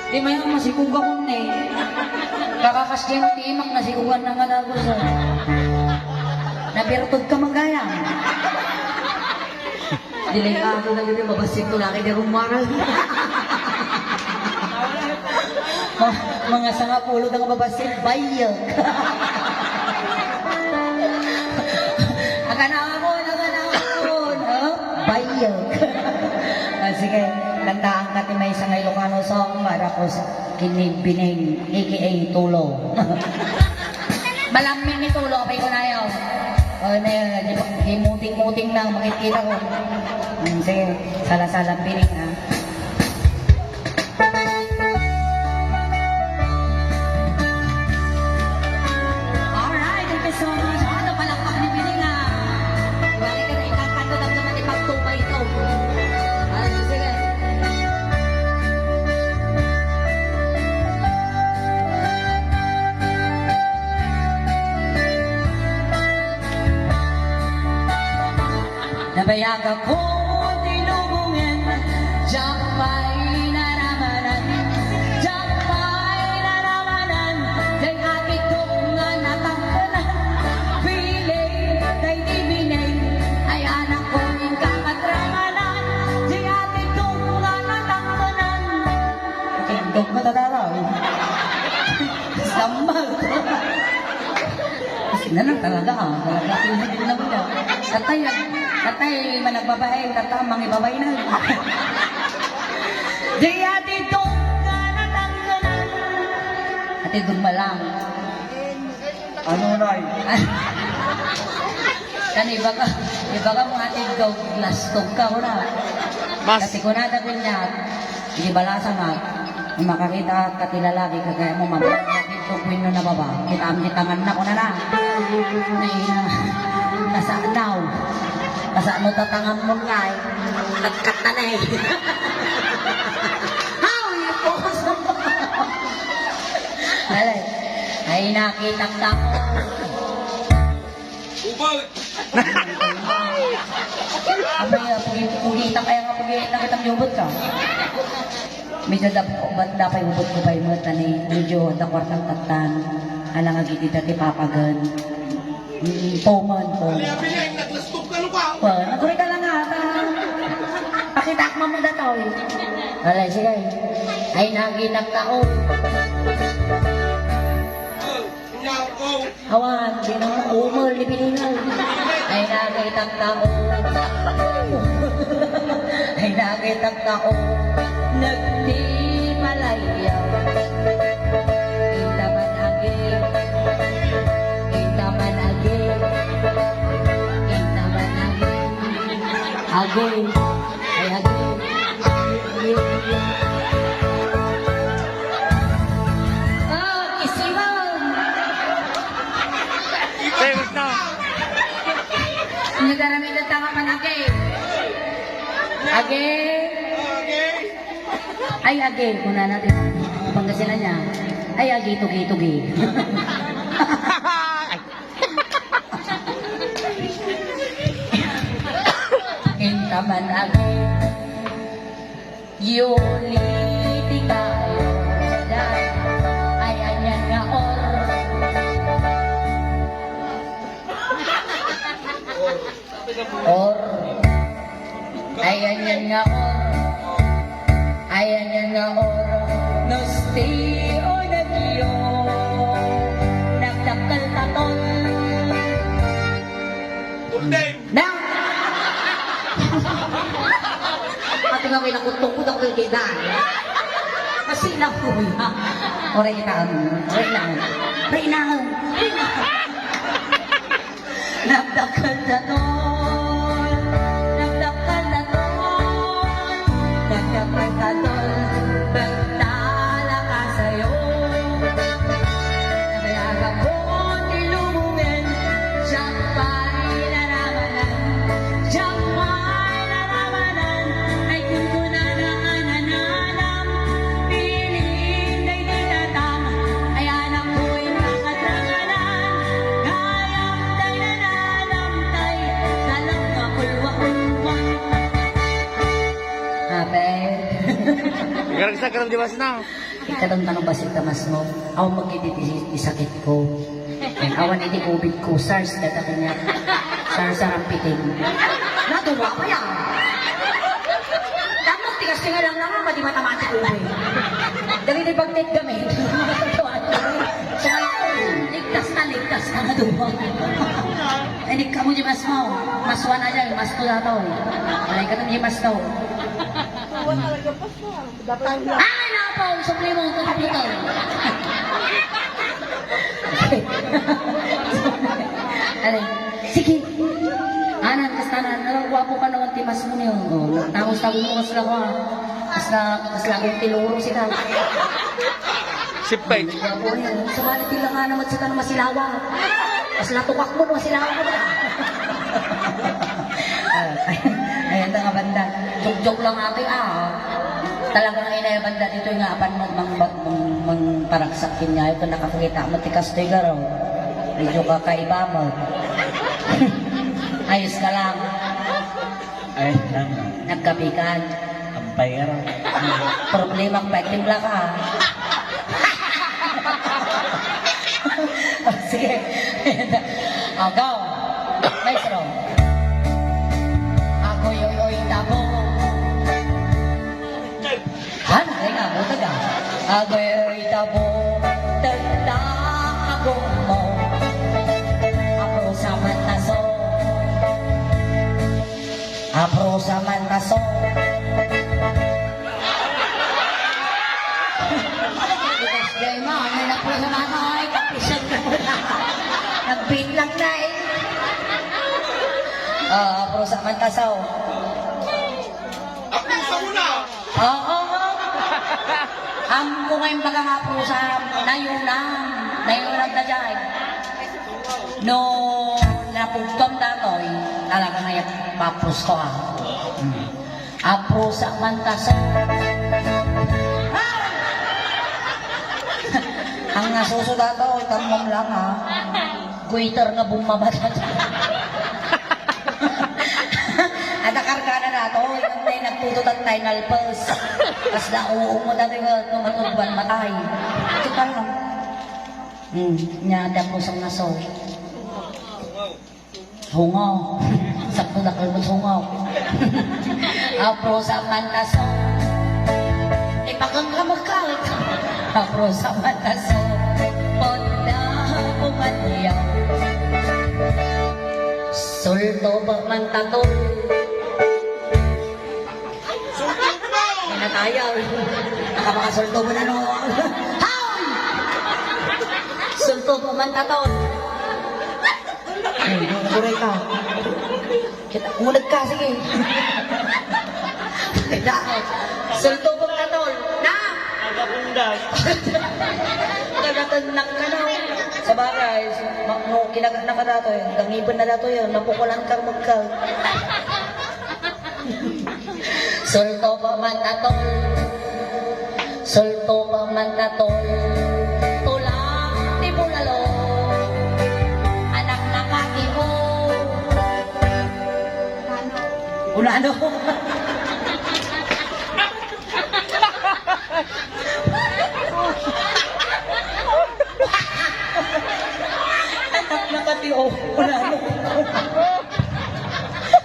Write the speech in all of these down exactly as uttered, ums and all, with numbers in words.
Di mayan, masikog ako ni. Kakakas diyan ti imak, nasikogan na nga dagus, eh. Nabirtod ka, magayam. Delikado na gid, mabassit to laki di rumaral. Ma-, mga sangapulo na nga mabassit, bayag. Aganaw ako, aganaw ako, no? Bayag. Ah, sige, kantaanka ti maysa nga Ilocano song, Maracos, Kinibining, A K A Tulo. Malaming ni Tulo, apay ko na yun. O, na yun, di ba, di muting-muting na, makikita ko. Hmm, sige, sala-sala pining, ha. Alright, thank you so much. Ano, palakpak ni Piling, ah. Balik ka na, ikakanta, damdaman ni Pagtubay ito. Ah, sige. Nabayagak ko ti lubongen, diak pay naramanan, diak pay naramanan, dayta ti duk nga natangkenan. Piling daydi binay, ay anak ko, inka matramanan, dayta ti duk nga natangkenan. Duk nga tataraw. Samal. Kasi na lang talaga, ah. Talaga, pinagin na mo na. Tatay, tatay, managbabae, tata, mangibabay na. Di ati dong ka natanggalan. Ati dong malang. Ano, Nay? Kan iba ka, iba ka mga ati dong, lastog ka, wala. Mas. Kasi kunada ko niya, di balasan nga, Makakita ka ti lalaki, kagaya mo, mabait na dito, wenno nababa. Kitaam ti tangan na, kunana. Ay, na, nasanaw. Nasanaw ta tangan mo nga, eh. Katkat na na, eh. Haw, ipos. Alay. Ay, nakitak ta. Ubal! Amay, ah, pugi-, pugi, itang kaya nga pugi, nakitang yubot ka. Medyo dap-, bat-, dapay ubot ko pay met, ani, medyo dakwar kang tattan. Alang agiti dati papagen. Mm, puman, puman. Kaya, Piling, naglastok ka, ano ka? Well, nagkuri ka lang ata. Pakita ak mamada to, eh. Alay, sige. Ay, nagitak tao. Awan, di na umul ni Pilingan. Ay, nakitak tao. Ay, nakitak tao. Nagtipalaya. Intaman agi. Intaman agi. Intaman agi. Agi. Ay, agi. Oh, kisiwang. Famous na. Ano darami na tanga pa na, agi? Agi. Ay, agi. Kuna natin. Pangasinan niya. Ay, agi, tugi, tugi. Intaman agi. Yuli ti kayo. Ay, anian nga or. Or. Ay, anian nga or. Ay, anian nga or. Nusti o nagyo. Nagdakkel taton. Full time. Na! Ato nga may nakutong ko, dakkel kita. Kasi na po ya. O, reynaon. Reynaon. Reynaon. Nagdakkel taton, nagdakkel taton, nagdakkel taton, pagtalakasayo. Nabayagak ko ti lubongen, diak pay naramanan, diak pay naramanan, ay kunkunana a nananam, piling daydi tatang, ay anak ko, inka katranganan, gayam tay nananam, tay, dalam nga kulwa-kulwa. Amen. Garagsak ka ng diwas na. Ikadamdam no bassit ta masmo, awan met iti ti, ti sakitko. Ken awan iti COVID ko, SARS dayta kaniak. SARS a rampiting. Nadua pa yan. Tapos tigas nga lang naman, madi matama ti COVID. Dali di pagtedgamin. So, ligtas na, ligtas na, nadua. Ay, di kamo di masmo. Maswa na dyan, masto na to. Alay ka di masto. Ay, napaw, sumli mo, ito, ito. Alay, sige. Anan, kasta na, nagwapo ka naman ti masmo niyo. Oh, tangos-tangos mo, kasla ko, ah. Kasla, kasla kong tiluro sika. Sipay. Gwapo niya. Sabali ti lang nga naman sa tanong masilawa. Mas natukak mo, masilawa mo na. Ah, ayan na nga banda. Joke-joke lang ate, ah. Talagang ay na banda dito nga apan mag, mang, mang, mang, paragsak kin nga ito, nakakita mo ti kastoy garo. Medyo kakaiba mo. Ayos ka lang. Ay, nang Nagkapikan. Ampay ka raw. Problema, pagtimpla ka, ha? Oh, sige. Oh, go. Maestro. Agoy, oy, oy, tabo. Han, ay nga, butag, ah. Agoy, oy, tabo. Tagda, agong mo. Ako sa pantaso. Aprusa man taso. Bukas jay mo, ano yung aprusa man taso? Ay, kapisan ka mo na. Nag-beat lang na eh. Ah, aprusa man taso. Aprusa mo na! Oo. Ammo nga yung baga nga aprusa, nayunam. Nayunam na jay. No napugtom datoy, talaga nga ipapros ko, ah. Mm. Apros a man ta, sir. Ah! Ang nasuso datoy, tamom lang, ah. Guiter nga bumaba datoy. Ada karga na datoy, kung may nagtututan tayo nalpes. Kasla uong mo datoy nga tumatugban matay. Ito tayo. Hmm, nya, ada pusang naso. Hungaw. Sakto na kalmo hungaw. Apro sa mantaso. Ipakang ka magkalit. Apro sa mantaso. Ponda umanyaw. Sulto ba mantato? Sulto mo! Ay, natayaw. Nakapakasulto mo na, no? Hoy! Sulto mo man, taton. Ay, kuray ka. Kita, ulag ka, sige. Kita, sulto mo, taton. Na! Agabundag. Kagatan na ka, no? Sa bagay, ma-, no, kinaga na ka dato, eh. Dangiban na dato yun. Napukulan ka, magka. Sulto pa man, tatol. Sulto pa man, tatol. Tulang ti bulalo. Anak na kaki, oh. Unano? Anak na kati, oh. Unano?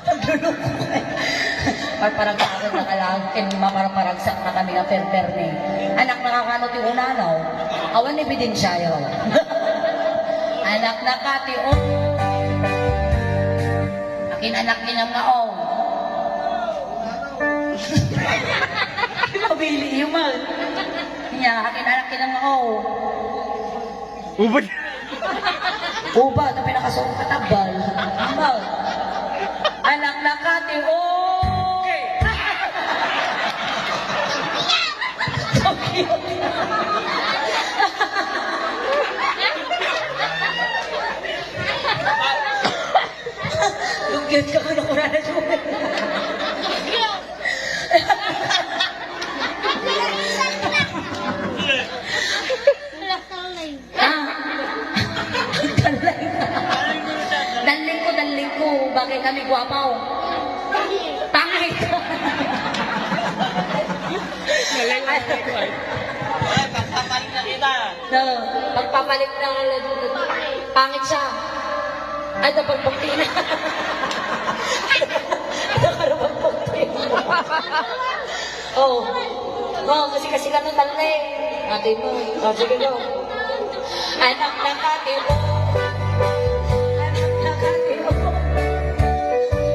Pagluloko kay. Parparagsakan na ka lang, ken maparparagsak na kami nga perperne. Anak, nakakano ti unano? Awan ebidensya yo. Anak na kati, oh. Akin anak ni nga, oh. Mabili yung man. Nya, akin anak ni nga, oh. Ubod. Uba, na pinakasong katabal. Ambal. Anak na kati, oh! So cute. Lugyot ka, ano ko na na, Joel? Wala ka lang. Ah! Ang talay. Darling ko, darling ko. Bagay kami, gwapaw. Pangit. Ay. Pagpapalit na, pangit siya. Ay, dapat pagpagtina. Dapat pagpagtina. Oh. Oh, kasi, kasi ka nun, talle. Ate mo. Oh, sige, go. Anak na kati mo. Anak na kati mo.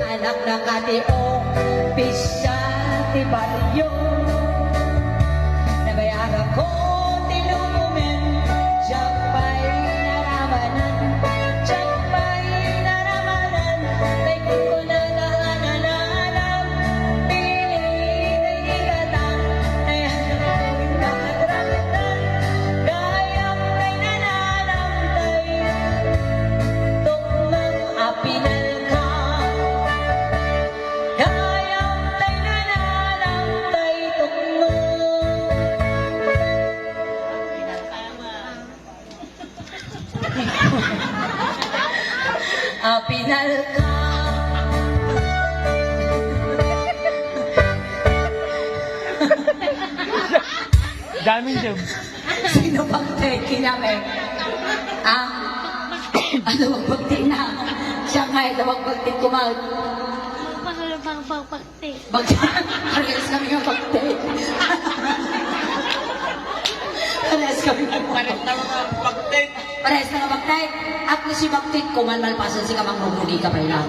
Anak na kati mo. Pisya ti baryo. Nabayaran ko ti lubumen. Diak pay naramanan. Diak pay naramanan. Tay kunkunada a nananam. Pili tay ikatang. Ay, ano ko yung kakadraktan. Gayam tay nananam tay. Tukmang a pinalka. Gayam tay nananam tay tukmang. A pinalka. Daming jam. Sino bang teki na, eh? Ah? Ano bang pagti na? Siya nga, ito bang pagti kumag. Bang, bang, bang, bang. Bag-, parehas kami nga bagtek. Parehas kami nga bagtek. Parehas na nga bagtek. Parehas na nga bagtek. At kung si bagtek ko man, malpasan si kamang rugi ka pa ilang.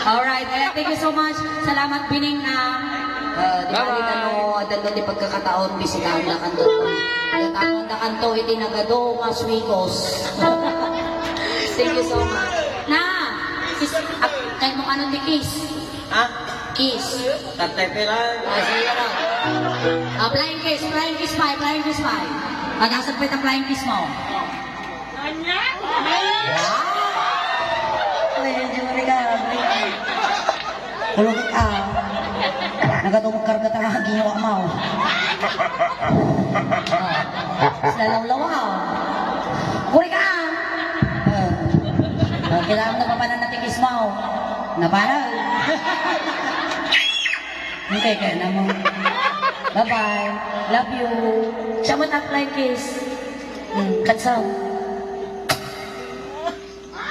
Alright, ayan, thank you so much. Salamat, Bining, na, uh, di ba, bye-bye. Ano, adda ti pagkakataon, bisitahan da kanto. Pagkakataon da kanto, iti nagado, mas wikos. Thank you so much. Na, kiss, ah, kay mo ano ti kiss? Ha? Kiss. Tatay pera. Ah, sige na. Ah, flying kiss, flying kiss pa, flying kiss pa. Pag-asag pa itang flying kiss mo. Wow! Ay, Juri ka. Kulog ka. Nagatumog karga ta nga ginawa mo. Ah, sa lawlaw, ah. Kuri ka. Ah. Ah, kailangan na papanan natin kiss mo. Napanan. Okay, kaya na mo. Bye-bye. Love you. Siya mo, top line kiss. Hmm, katsa.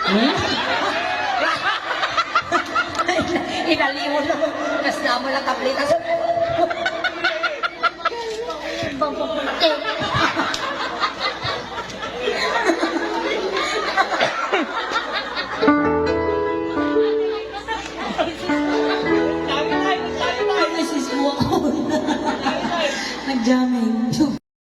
Hmm? Inaliw na mo. Kas na mo lang tableta. Bang, bang, bang. Ay, nasismo ako. Nag-jamming.